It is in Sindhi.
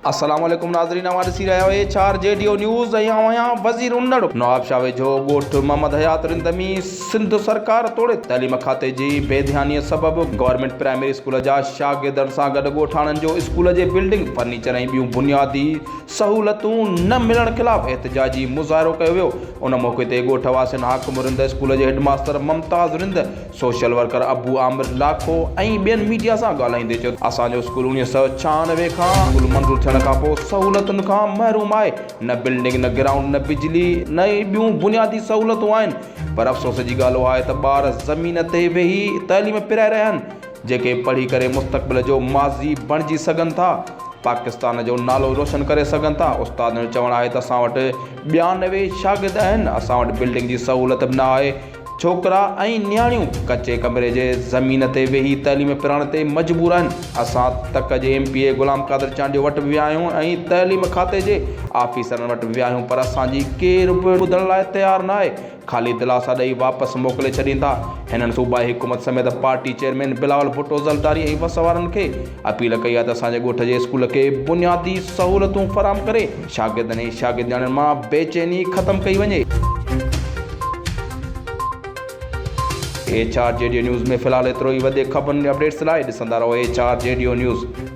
السلام عليڪم ناظرين اوهان ڏسي رهيا آهيو H R G D O news ۽ آئون آهيان وزير انڙ نوابشاهه ويجهو ڳوٺ محمد حيات رند ۾ سنڌ سرڪار توڙي تعليم کاتي جي بي ڌياني سبب گورنمينٽ پرائمري اسڪول جا شاگردن سان گڏ ڳوٺاڻن جو اسڪول جي بلڊنگ فرنيچر ۽ ٻيون بنيادي سهولتون نه ملڻ خلاف احتجاجي مظاهرو ڪيو ويو ان موقعي تي ڳوٺ واسين حاڪم رند اسڪول جي head master Mumtaz Rind social worker Abu Amir Lakho ۽ ٻين ميڊيا سان ڳالهائيندي چيو ته اسان جو اسڪول 1996 کان اسڪول منظور ٿيڻ کانپوء سهولتن کان محروم آهي، نه بلڊنگ نه گرائونڊ نه بجلي نه ئي ٻيون بنيادي سهولتون آهن پر افسوس جي ڳالهه اها آهي ته ٻار زمين تي ويهي تعليم پرائي رهيا آهن جيڪي پڙهي ڪري مستقبل جو ماضي بڻجي سگهن ٿا پاڪستان جو نالو روشن ڪري سگهن ٿا استادن جو چوڻ آهي ته اسان وٽ 92 شاگرد آهن اسان وٽ بلڊنگ جي سهولت به نه آهي ڇوڪرا ۽ نياڻيون ڪچي ڪمري جي زمين تي ويهي تعليم پرائڻ تي مجبور آهن. اسان تڪ جي M P A Ghulam Qadir Chandio وٽ به ويا آهيون ۽ تعليم کاتي جي آفيسرن وٽ به ويا آهيون پر اسان جي ڪير به ٻڌڻ لاء تيار نه آهي. خالي دلاسا ڏئي واپس موڪلي ڇڏين ٿا. هنن صوبائي حڪومت سميت پارٽي چيئرمين بلاول ڀٽو زرداري ۽ وس وارن کي اپيل ڪئي آهي ته اسان جي ڳوٺ جي اسڪول کي بنيادي سهولتون فراهم ڪري شاگردن ۽ شاگردياڻين مان بيچيني ختم ڪئي وڃي. H R G D O news ۾ في الحال ايترو ئي وڌيڪ خبرن ۽ اپڊيٽس لاء ڏسندا رهو H R G D O news.